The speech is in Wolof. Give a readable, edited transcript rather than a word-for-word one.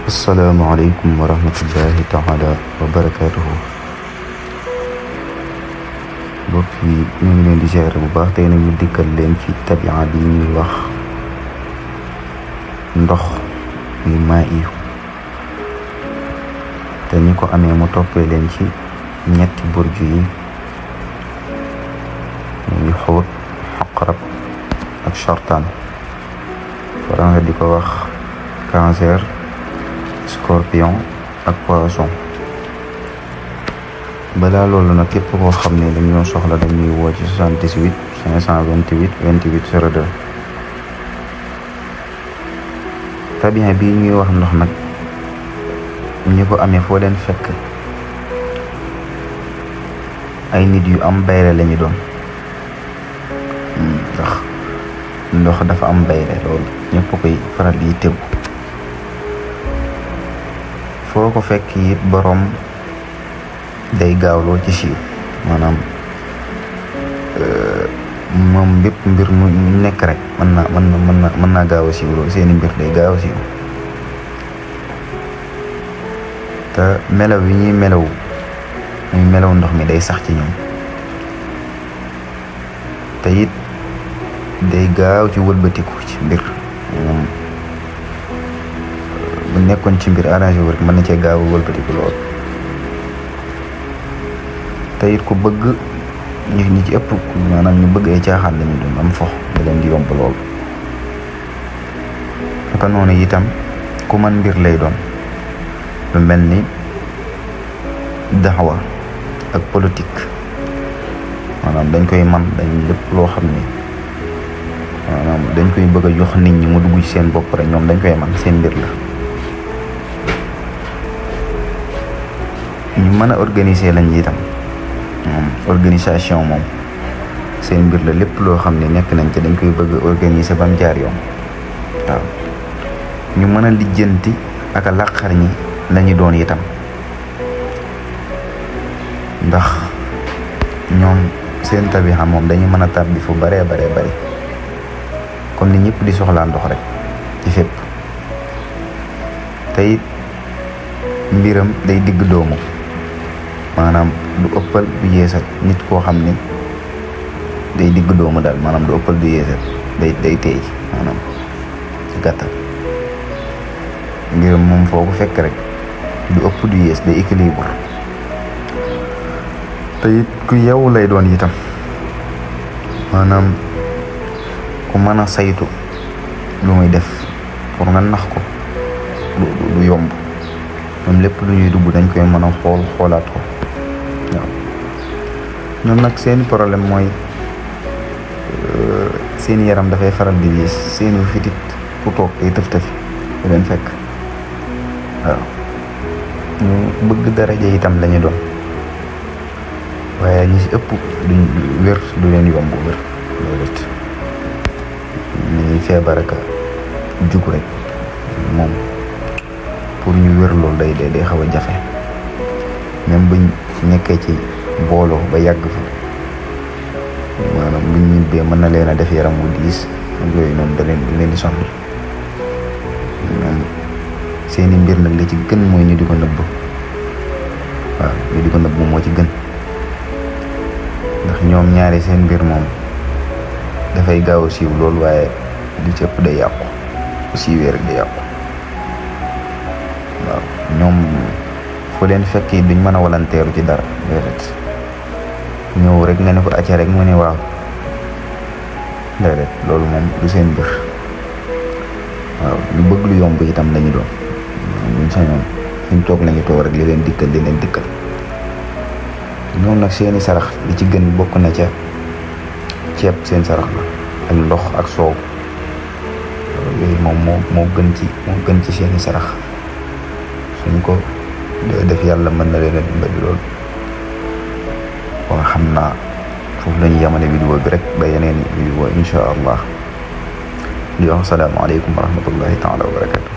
asalaamaaleykum wa rahmatullahi taala wa barakaatuhu. mbokk yi ñu ngi leen di ziare bu baax. tey nag ñu dikkal leen ci tabia bi ñuy wax ndox mi maa iyu te ñi ko amee mu toppee leen ci ñetti burju yi muy xóot, xaqarab ak chartaan. faransa di ko wax cancer, scorpion ak poisson. balaa loolu nag képp koo xam ne dañoo soxla dañuy woo ci 78 528 28 02. tabien bii ñuy wax ndox nag ñi ko amee foo leen fekk ay nit yu am bayre lañu doon, ndax ndox dafa am bayre loolu ñëpp koy faral di tegu. foo ko fekk it boroom day gaawloo ci siiw, maanaam moom bépp mbir mu nekk rek mën naa gaaw a siiw. loolu seeni mbir day gaaw a siiw. te melaw yi ñuy melaw muy melaw ndox mi day sax ci ñoom, te it day gaaw ci wëlbatiku ci mbir. moom bu nekkoon ci mbir arrangé wu rek mën na cee gaaw a wëlbatiku lool. te it ku bëgg ñi ci ëpp maanaam ñu bëgg ay caaxaan lañu doon, am fox da leen di yomb lool. naka noonu itam ku man mbir lay doon, lu mel ni daxawa ak politique. maanaam dañ koy man dañ lépp loo xam ne maanaam dañ koy bëgg a jox nit ñi mu dugg ci seen bopp rek ñoom dañ koy man, seen mbir la. ñu mën a organiser lañ itam. organisation moom seen mbir la. lépp loo xam ne nekk nañ ci dañ koy bëgg a organiser ba mu jaar yoon. waaw ñu mën a lijjanti ak a làqar ñi lañu doon itam, ndax ñoom seen tabixa moom dañu mën a tàbbi fu baree bari comme ni ñëpp di soxlaa ndox rek ci fépp. te it mbiram day digg doomu, maanaam du ëppal du yeesal. nit koo xam ne day digg doomu daal, maanaam du ëppal du yeesal, day teey maanaam ci gàttal. mbiram moom foo ko fekk rek du ëpp du yees, day équilibre. te it ku yeewu lay doon itam, maanaam ku mën a saytu lu muy def pour nga nax ko du yomb. moom lépp lu ñuy dugg dañ koy mën a xoolaat ko. waaw ñoom nag seeni problème mooy seeni yaram dafay faral di liis, seeni fitit ku toog day tëf-tëfi du leen fekk. waaw ñu bëgg daraja itam lañu doon, waaye ñi ci ëpp duñ wér, du leen yomb wér. loolu it ni feebar ak jug rek moom pour ñu wér loolu day xaw a jafe. même buñ nekkee ci mbooloo ba yàgg fa, maanaam buñ ñibbee mën na leen a def yaram wu diis ak yooyu noonu du leen di sonal. ñoom seeni mbir nag li ci gën mooy ñu di ko nëbb. waaw ñu di ko nëbb moo ci gën, ndax ñoom ñaari seen mbir moom dafay gaaw a siiw loolu, waaye li ci ëpp day yàqu. siiwee rek day yàqu. waaw ñoom fu leen fekk yi duñ mën a walanteeru ci dara. déedéet ñëw rek nga ne ko acca rek mu ne waaw. déedéet loolu moom du seen mbir. waaw ñu bëgg lu yomb itam lañu doon. buñ sañoon fuñ toog lañu toog rek li leen dikkal. ñoom nag seeni sarax li ci gën bokk na ca ceeb. seen sarax la ak ndox ak soow. yooyu moom moo gën ci seeni sarax. suñ ko def yàlla mën na leen a dimbali lool. kon xam naa foofu la ñu yamale vidéo bi rek ba yeneen vidéo insha allah. di wax salaamaaleykum wa rahmatullahi taala wa barakatu.